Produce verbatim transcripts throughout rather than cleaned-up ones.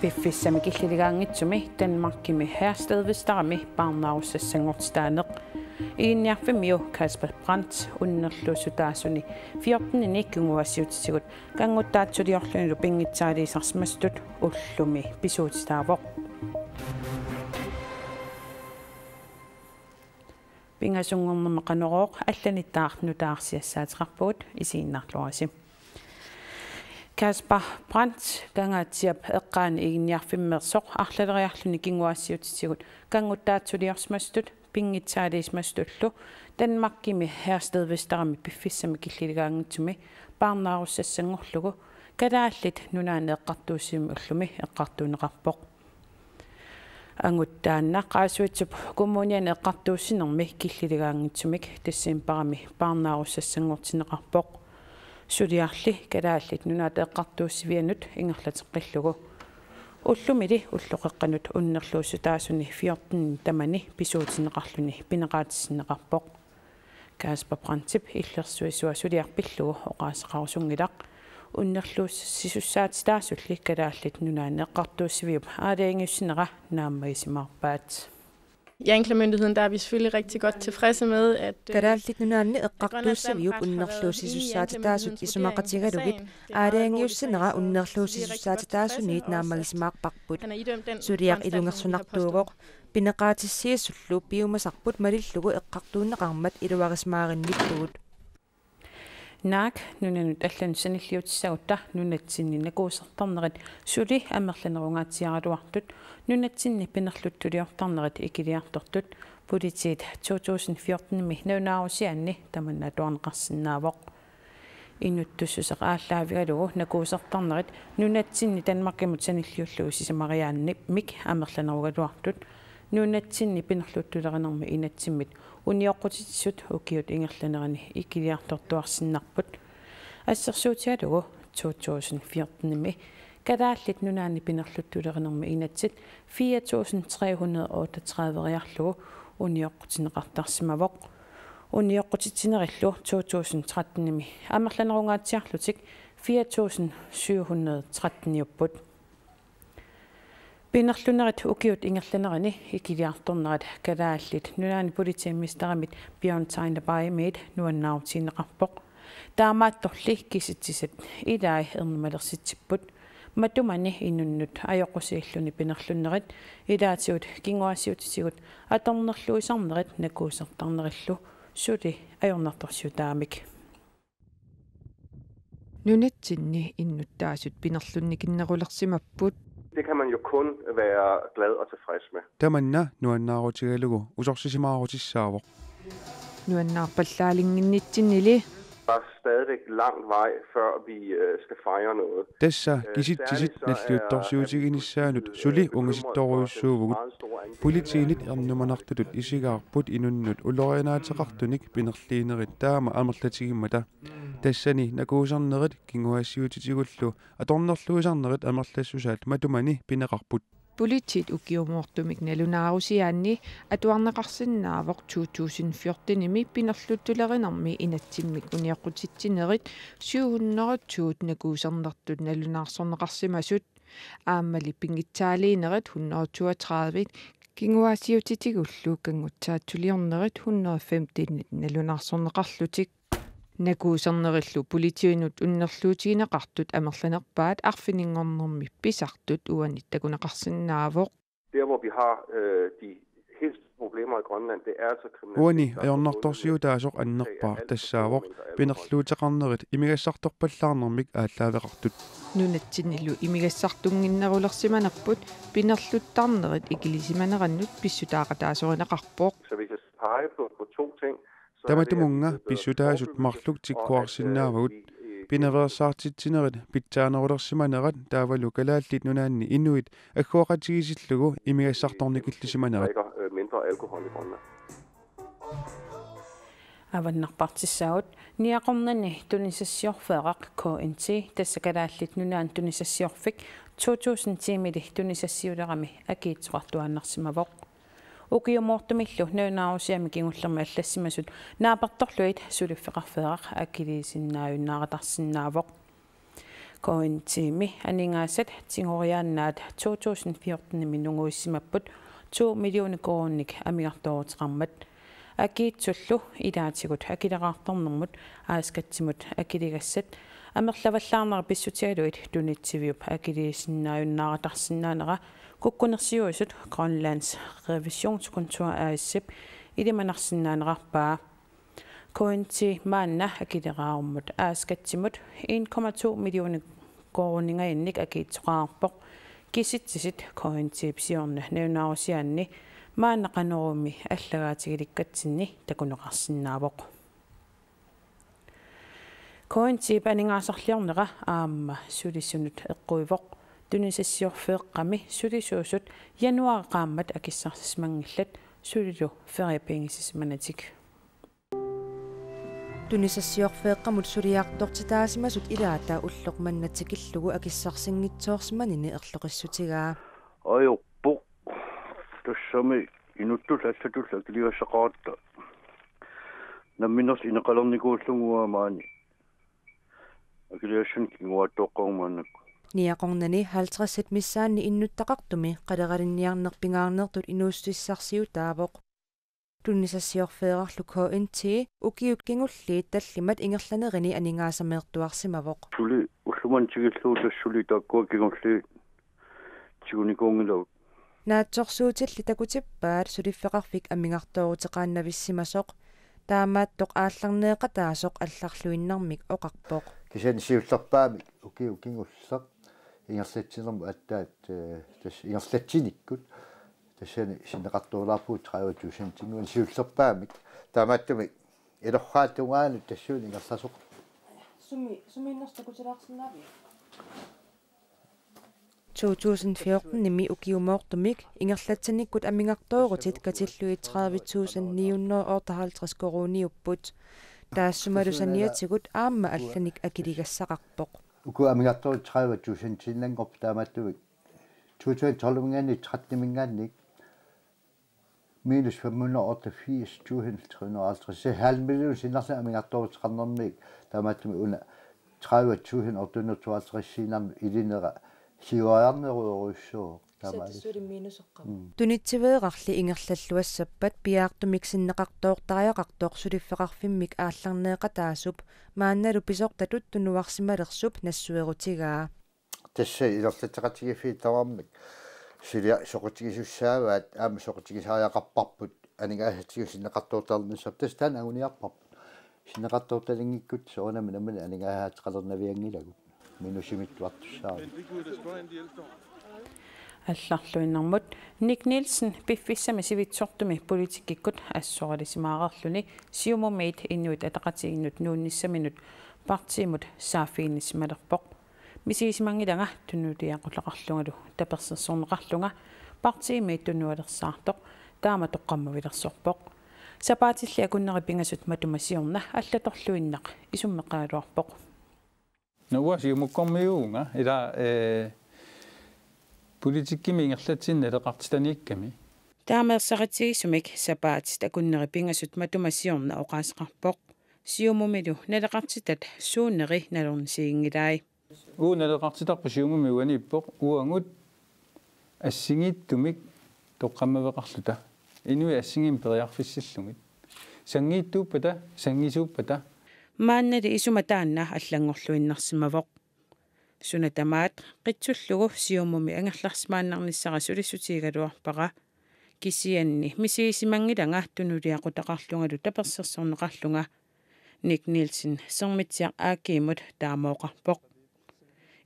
Piffissami killiligaanngitsumi Danmarkimi Herstedvesterimi paarnaarussassanngortitaaneq. Iginniarfimmiu Kasper Brandt unnerluussutaasuni fjortenini kinguaassiuutitigut kanngutsaatsuliorlunilu pinngitsaaliisarsimasutut ullumi pisuutitaavoq. Pingasunngornermi Qanorooq allanittaaq nutaarsiassaateqarpugut, isiginnaarluarisi. Kasper Brandt Kangaatsiap eqqaani Iginniarfimmeersoq arlaleriarluni kinguaassiuutitigut kanngutsaatsuliorsimasutut pinngitsaaliisimasutullu Danmarkimi Herstedvesterimi piffissami killiligaanngitsumi paarnaarussassanngorlugu Kalaallit Nunaanni Eqqartuussivimmi ullumi eqqartuunneqarpoq. Angut taanna Qaasuitsup Kommuniani eqqartuussinermi killiligaanngitsumik decembarimi paarnaarussassanngortinneqarpoq. Suliarli Kalaallit Nunaata Eqqartuussivianut ingerlateqqillugu. Ullumili ulloqeqqanut unnerluussutaasuni fjorten tamani pisuutinneqarluni pineqaatissinneqarpoq. Kasper Brandtip illersuisua suliaq pillugu oqaaseqarusunngilaq. Unnerluussisussaatitaasulli Kalaallit Nunaanni Eqqartuussiviup aalajangiussinera naammagisimaarpaat. I anklagemyndigheden, der er vi selvfølgelig rigtig godt tilfredse med, at, øh, Kalaallit Nunaanni Eqqartuussiviup unnerluussisussaatitaasut isumaqatigalugit aalajangiussinera unnerluussisussaatitaasuniit naammagisimaarparput. Suliaq ilungersunartuuvoq. Pineqaatissiisullu piumasarput malillugu eqqartuunneqarmat iluarisimaarinnippugut. Naak nunanut allanut sanilliutissagutta nunatsinni nakuusertarnerit suli amerlanerungaatsiaraluartut nunatsinni pinerluttuliortarnerit ikiliartortut politiit to tusind fjortenimi nalunaarusiaanni tamanna atuarneqarsinnaavoq. Inuttussuseq aallaavigalugu nakuusertarnerit nunatsinni Danmarkimut sanilliullugu sisamariaannik amerlanerugaluartut nunatsinni pinerluttulerinermi inatsimmit unioqqutitsisut ukiut ingerlanerini ikiliartortuarsinnarput. Assersuutigalugu to tusind fjortenimi Kalaallit Nunaanni pinerluttulerinermi inatsit fire tusind tre hundrede otteogtredive-riarlugu unioqqutinneqartarsimavoq. Unioqqutitsinerillu to tusind trettenimi amerlanerungaatsiarlutik fire tusind syv hundrede tretteniupput. Pinerlunerit ukiut ingerlanerini ikiliartornerat Kalaallit Nunaanni politimesterimiit Bjørn Tegne Bayemiit nuannaarutigineqarpoq. Taamaattorli kisitsisat ilai ernumalersitsipput. Matumani inunnut ajoqusiilluni pinerlunerit ilaatigut kinguaassiuutitigut atornerluisarnerit nakuusertarnerillu suli ajornartorsiutaamik. Nunatsinni innuttaasut pinerlunnikinnerulersimapput. Det kan man jo kun være glad og tilfreds med. Tamanna nuannaarutigalugu usorsisimaarutissaapput. Nuannaarpallaalinnginnitsinnili. Der er stadigvæk lang vej, før vi, øh, skal fejre noget. Tassa kisitsisit nalliuttorsiutiginissaanut suli ungasittorujussuuvugut. Politiinit ernumanartutut isigaarput inunnut ulorianaateqartunik pinerliinerit taama amerlatigimmata. Tassani nakuusarnerit kinguaassiuutitigullu atornerluisarnerit amerlassusaat matumani pineqarput. Politiit ukiumoortumik nalunaarusiaanni atuarneqarsinnaavoq to tusind fjortenimi pinerluttulerinermi inatsimmik unioqqutitsinerit syv hundrede to nakuusarnertut nalunaarsorneqarsimasut. Aammali pinngitsaaliinerit hundrede toogtredive, kinguaassiuutitigullu kanngutsaatsuliornerit hundrede femten nalunaarsorneqarlutik. Nakuusarnerillu politiinut unnerluutigineqartut amerlanerpaat arfininngornermi pisartut uani takuneqarsinnaavoq. Der, hvor vi har, øh, de helt store problemer i Grønland, det er altså kriminalitet, der er forbundet med at tage alle de dokumenter, alle de dokumenter, alle beholdninger. Uani ajornartorsiutaasoq annerpaaq tassaavoq pinerluuteqarnerit imigassartorpallaarnermik aallaaveqartut. Nunatsinnilu imigassartunnginnerulersimanerput pinerluttarnerit ikilisimanerannut pissutaaqataasorineqarpoq. Så hvis jeg skal pege på, på to ting, så er det, at vi er blevet, øh, forbuddet mod, øh, at have, øh, kriminelle, øh, forbrydelser. Tamatumunnga pissutaasut marluk tikkuarsinnaavagut: pinaveersaartitsinerit pitsaanerulersimanerat taavalu Kalaallit Nunaanni inuit agguaqatigiissillugu imigassartornikillisimanerat. Drikker, øh, mindre alkohol i Grønland. Avannarpartissaagut. Niaqornanni tunisassiorfeeraq K N T, tassa Kalaallit Nunaanni tunisassiorfik, to tusind tiimili tunisassiulerami akiitsoqartuaannarsimavoq. Ukiumoortumillu nalunaarusiami kingullermi allassimasut naapertorlugit suliffeqarfeeraq akiliisinnaajunnaaratarsinnaavoq. K N T-mi aningaasat tigoriaannaat to tusind fjorten-imi nunguissimapput to millioner koruuninik amigartooruteqarmat. Akiitsullu ilaatigut akileraartarnermut A-skattimut akiligassat amerlavallaarnera pissutigalugit tunitsiviup akiliisinnaajunnaaratarsinnaanera kukkunersiuisut Grønlands Revisionskontor A/S-ip ilimanarsinnaanerarpaa. K N T maanna akileraarummut A-skattimut en komma to millioner koruuningajannik akiitsoqareerpoq. Kisitsisit K N T-p siorna nalunaarusiaanni maanna Qanoroomi allagaatigilikkatsinnit takuneqarsinnaavoq. K N T-p aningaasarliornera aamma sulisunut eqquivoq. Tunisassiorfeeqqami sulisuusut januaarip qaammat akissarsimanngillat sulilu feriepengisisimanatik. Tunisassiorfeeqqamut suliartortitaasimasut ilaata ulloq manna tikillugu akissarsinngitsoorsimanini erloqissutigaa. Ajorpoq. Tassami inuttut allatut akiligassaqaratta. Namminerlu ineqalernikuullunga maani. Akiligassanik kinguaattooqqarumaannak. Niaqornani halvtredsit missaanni innuttaqartumi qaleralinniarneq pingaarnertut inuussutissarsiutaavoq. Tunisassiorfeerarlu K N T ukiut kingulliit tallimat ingerlanerini aningaasameertuarsimavoq. Suli ulloq manna tikillugu tassa suli taakkua kingulliit tigunikuunngilagut. Naatsorsuutilli takutippaat suliffeqarfik amigartooruteqaannavissimasoq, taamaattoq aallarneeqataasoq allarluinnarmik oqarpoq. Kisianni siullerpaamik ukiut kingulliit ingerlatsinermut aatsaat, eh, tassa ingerlatsinikkut tassani sinneqartoorlaarpugut tredive tusindinnguanik siullerpaamik. Taamaattumik ilorraap tungaanut tassuuna ingerlasoq. Sumi, sumiinnersoq takutilaarsinnaaviuk? To tusind fjorten-imi ukiumoortumik ingerlatsinikkut amigartoorutit katillugit tredive tusind ni hundrede og otteoghalvtreds koruuniupput. Taassumalu saniatigut aamma allanik akiligassaqarpoq. Uku amigartoorutit tredive tusindiinnanngorput taamaattumik to tusind tolv-imiingaanniit tretten-imiingaanniit minus fem hundrede og otteogfirs tusind tre hundrede og halvtreds. Se halv million sinnerlugit amigartooruteqarnermiit taamaattumik una tredive tusind otte hundrede tooghalvtreds-iinnarmik ilinera siuariarnerujorujussuuvoq. Taamaali. Suli minuseqqammat. Mm. Tunitsiveerarli ingerlalluassappat piaartumik sinneqartoortariaqartoq suliffeqarfimmik aallarneeqataasup maannalu pisortatut tunuarsimalersup nassuerutigaa. Tassa ilerlatseqatigiiffiit tamarmik suliaq soqutigisussaavaat aamma soqutigisariaqarparput aningaasatigut sinneqartoortarnissaat tassa taanna anguniarparput. Sinneqartoortalinngikkutta soorunami nammineq aningaasaateqalernavianngilagut. Minusimittuartussaavoq. Allarluinnarmut Nick Nielsen piffissami sivitsortumi politikkikkut assoralisimaareerluni Siumumiit Inuit Ataqatigiinnut nuunnissaminut partiimut saaffiginnissisimalerpoq. Misigisimanngilanga tunuliaqutaqarlungalu tapersersorneqarlunga partiimi tunualersaartoq taama toqqammavilersorpoq. Sapaatilli akunneri pingasut matuma siorna allatorluinnaq isummeqqagaluarpoq. Nuua Siumukkormiuuvunga ila, eh, politikkimi ingerlatsineq naleqartitaniikkami. Taama ersaritsigisumik sapaatit akunneri pingasut matuma siorna oqaaseqarpoq. Siumumilu naleqartitat suuneri nalornisiginngilai. Uagut naleqartitarput Siumumi uaniippoq uagut assigiittumik toqqammaveqarluta. Inuit assigiimmik periarfissillugit. Sanngiittuuppata, sanngisuuppata. Maannali isuma taanna allanngorluinnarsimavoq. Suna tamaat qitsullugu Siumumi angerlarsimaannarnissara sulissutigigaluarpara. Kisianni misigisimanngilanga tunuliaqutaqarlungalu tapersersorneqarlunga. Nick Nielsen Sermitsiaq A/G-mut taama oqarpoq.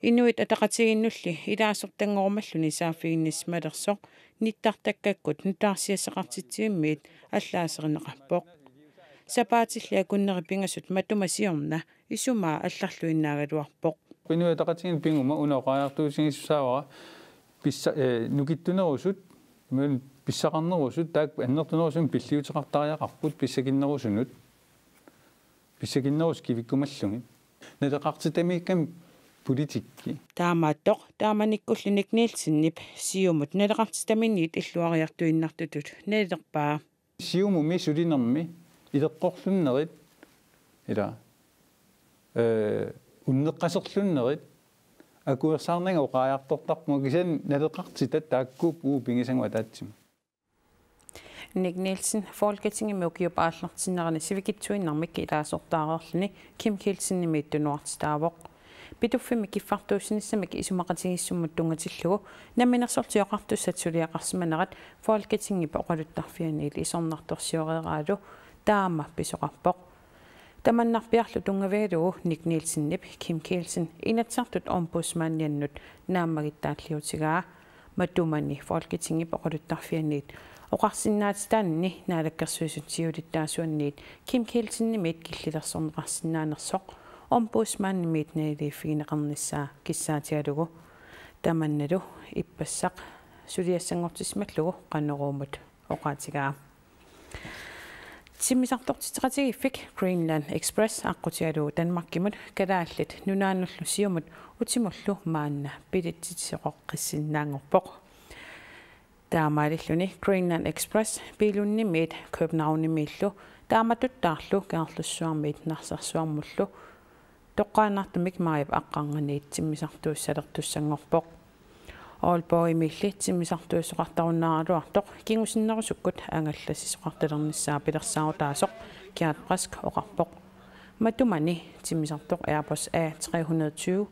Inuit Ataqatigiinnulli ilaasortanngorumalluni saaffiginnissisimalersoq nittartakkakkut nutaarsiassaqartitsivimmiit allaaserineqarpoq. Sapaatilli akunneri pingasut matuma siorna isumaa allarluinnaagaluarpoq. Inuit Ataqatigiinni piguma una oqariartuutigisussaavara pissa-, eh, nukittunerusut, men pissaqarnerusut, taakku annertunerusut pilliuteqartariaqarput pissakinnerusunut. Pissakinnerusut kivikkumallugit. Naleqartitamiikkami politikki. Taamaattoq taamanikkullu Nick Nielsenip Siumut naleqartitaminiit illuariartuinnartutut nalilerpaa. Siumumi sulinermi ileqqorlunnerit ila, eh, unneqqaserlunnerit akuersaarnanga oqariartortarpunga, kisianni naleqartitat taakkuupput uagut pigisagut ataatsimut. Nick Nielsen Folketingimi ukiup aallartinnerani sivikitsuinnarmik ilaasortaareerluni Kim Kielsenimit tunuartitaavoq. Pituffimmi kiffartuussinissamik isumaqatigiissummut tunngatillugu Namminersorlutik Oqartussat suliaqarsimanerat Folketingip oqaluttarfianiit isornartorsioreeraalu taama pisoqarpoq. Tamannarpiarlu tunngavigalugu Nick Nielsenip Kim Kielsen Inatsisartut Ombudsmandiannut naammagittaalliutigaa. Matumani Folketingip oqaluttarfianiit oqarsinnaatitaanini Naalakkersuisut siulittaasuanniit Kim Kielsenimit killilersorneqarsinnaanersoq Ombudsmandimit naliliiffigineqarnissaa kissaatigalugu. Tamannalu ippassaq suliassanngortissimallugu Qanoruumut oqaatigaa. Timmisartortitseqatigiiffik Greenland Express aqqutigalugu Danmarkimut Kalaallit Nunaannullu Siumut utimullu maanna billetsitsisoqoqqissinnaanngorpoq. Taamaalilluni Greenland Express Billundimiit Københavnimiillu taamatuttaarlu Kangerlussuarmiit Narsarsuarmullu toqqaannartumik maajip aqqarnganiit timmisartuussalertussanngorpoq. Aalborgimiilli timmisartuussisoqartarunnaaraluartoq kingusinnerusukkut angallassisoqartalernissaa pilersaarutaasoq Gert Brask oqarpoq. Matumani timmisartoq Airbus A tre hundrede tyve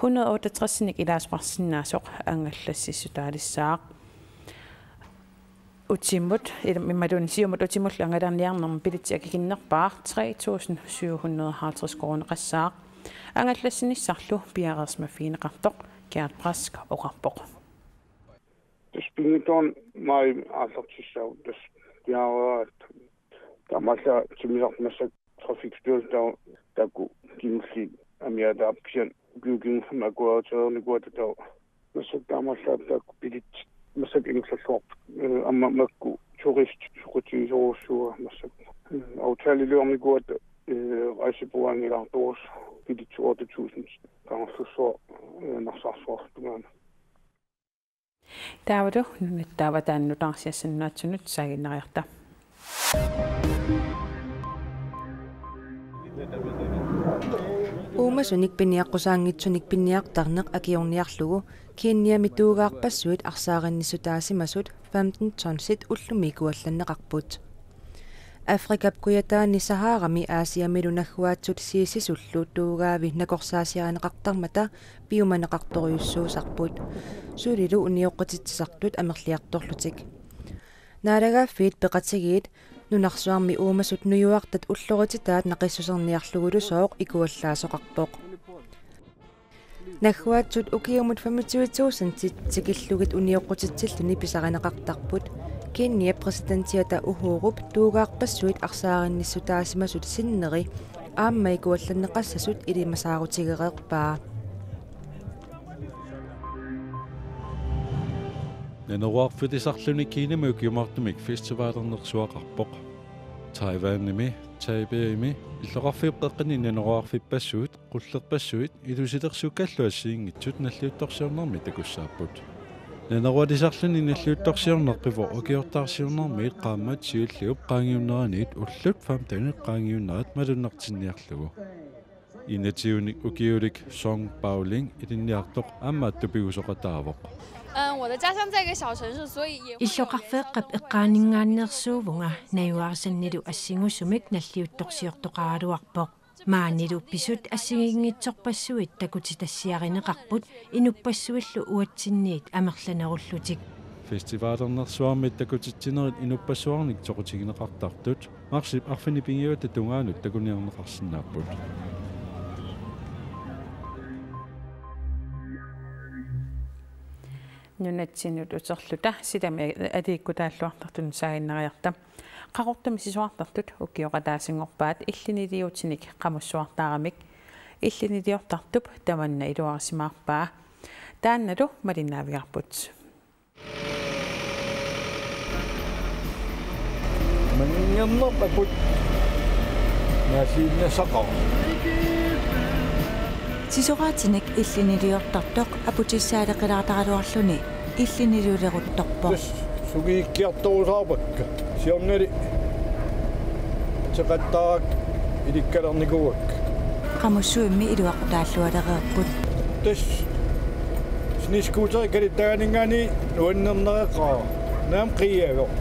hundrede otteogtres-inik ilaasoqarsinnaasoq angallassissutaalissaaq. Utimut, il-, imaluunniit Siumut utimullu angalanerniarnermi billetsi akikinnerpaaq tre tusind syv hundrede og halvtreds kroneqassaaq. Angallassinissarlu piareersimaffigineqartoq Gert Brask oqarpoq. Tassa pinngitsoorani maajimi aallartissaaq tassa piareeraat. Taamaallaat timmisartut massakkut Trafikstyrelsen taava taakku kingulliit amiaataarput, kisianni ukiut kingullermi akueritereernikuuaat taava massakkut taamaallaat taakku billetsit massakkut ingerlalluarput. Eh, aamma makku turistit soqutigisorujussuuaat massakkut. Eh, aftaleliornikuuaat, eh, rejsebureauinngilaq Tours billetsit otte tusind Kangerlussuaq, eh, Narsarsuaq tungaanut. Taavalu nunatta avataani nutaarsiassanut nunatsinni saaginnariarta. Uumasunik piniaqqusaanngitsunik piniartarneq akiorniarlugu Kenyami tuugaarpassuit arsaarinnissutaasimasut femten tonsit ullumi ikuallanneqarput. Afrikap kujataani Saharami Asiamilu nagguaatsut siisisullu tuugaavi nakorsaasiarineqartarmata piumaneqartorujussuusarput. Sulilu unioqqutitsisartut amerliartorlutik. Naalagaaffiit Peqatigiit nunarsuarmi uumasut nujuartat ullorititaat naqissuserniarlugulusooq ikuallaasoqarpoq. Nagguaatsut ukiumut femogtyve tusindit tikillugit unioqqutitsilluni pisarineqartarput. Kenya præsidentiata Uhurup tuugaarpassuit arsaarinnissutaasimasut sinneri aamma ikuallanneqassasut ilimasaarutigereerpaa. Naneruarfilisarluni Kenyanimi ukiumartumik festivalernersuaqarpoq. Taiwanimi, Taipeimi illoqarfiup qeqqani naneruarfippassuit, qullerpassuit ilusilersukkallu assigiinngitsut nalliuttorsiornermi takussaapput. Nanerualisarluni nalliuttorsiorneq qivoq ukiortaarsiornermiit qaammat siulliup qaangiunneraniit ullut femtenit qaangiunnerat malunnartinniarlugu. Enogtyvenik ukiulik Song Baoling ilinniartoq aamma tupigusoqataavoq. 嗯，我的家乡在一个小城市，所以也会有 Illoqarfeeqqap eqqaaninngaanneersuuvunga, najugaarsannilu assingusumik nalliuttorsiortoqaraluarpoq. Maanilu pisut assigiinngitsorpassuit takutitassiarineqarput inuppassuillu uatsinniit amerlanerullutik. Festivalernersuarmi takutitsinerit inuppassuarnik soqutigineqartartut marsip arfineq-pingajuata tungaanut takuniarneqarsinnaapput. Nunatsinnut uterluta silami aliikkutaalluartartunut saaginnariarta. Qaqortumi sisorartartut ukioqataasinngorpaat illiniliutinik qamussuartaaramik. Illiniliortartup tamanna iluarisimaarpaa. Taannalu malinnaavigaarput. Manngernerpaput naasiinnassaqaaq. Sisoraatinik illiniliortartoq aputissaaleqilaartaraluarluni illiniluleruttorpoq. Tassa sungiukkiartorusaarpakka. Siornali ateqattaarakku ilikkalernikuuakka. Qamussuimmi iluaqutaallualereerput. Tassa snescooterit kalittaganinngaanniit nuannerneqaaq. Naamik qiiagoq.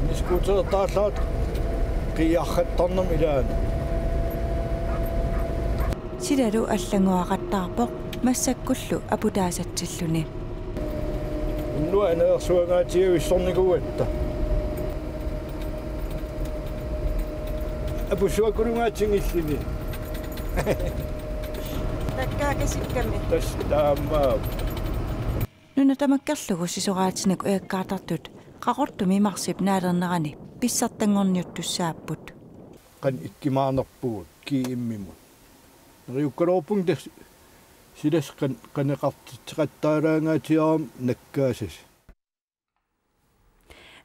Snescooterertaallaat qiiarrattarnermik ilaanni. Silalu allanngoraqattaarpoq massakkullu aputaasatsilluni. Unnuaq aneersuangaatigavissornikuugatta. Apussuakkulungaatsinngilluni. Nakkaakasikkami. Tassa taamaappoq. Nuna tamakkerlugu sisoraatinik ujakkaartartut Qaqortumi marsip naalernerani pissartanngorniuttussaapput. Qanoq ikkumaarnerpugut G M-imut. Neriukkaluarpunga tassa silassi qan-, qaneqartitseqattaalaangaatigaarami nakkaasasi.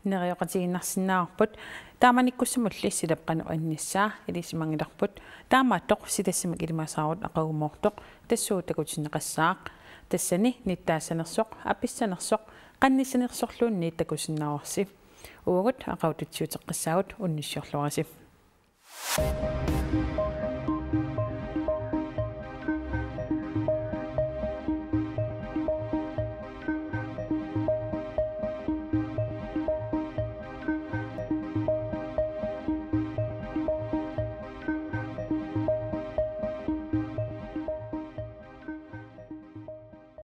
Neriuqatigiinnarsinnaavarput taamanikkussamulli silap qanoq annissaa ilisimanngilarput. Taamaattoq silassamik ilimasaarut aqagumoortoq tassuuna takutinneqassaaq. Tassani nittaassanersoq, apissanersoq, qannissanersorluunniit takusinnaavarsi. Uagut aqagu tutsiuteqqissaagut, unnussiorluarisi.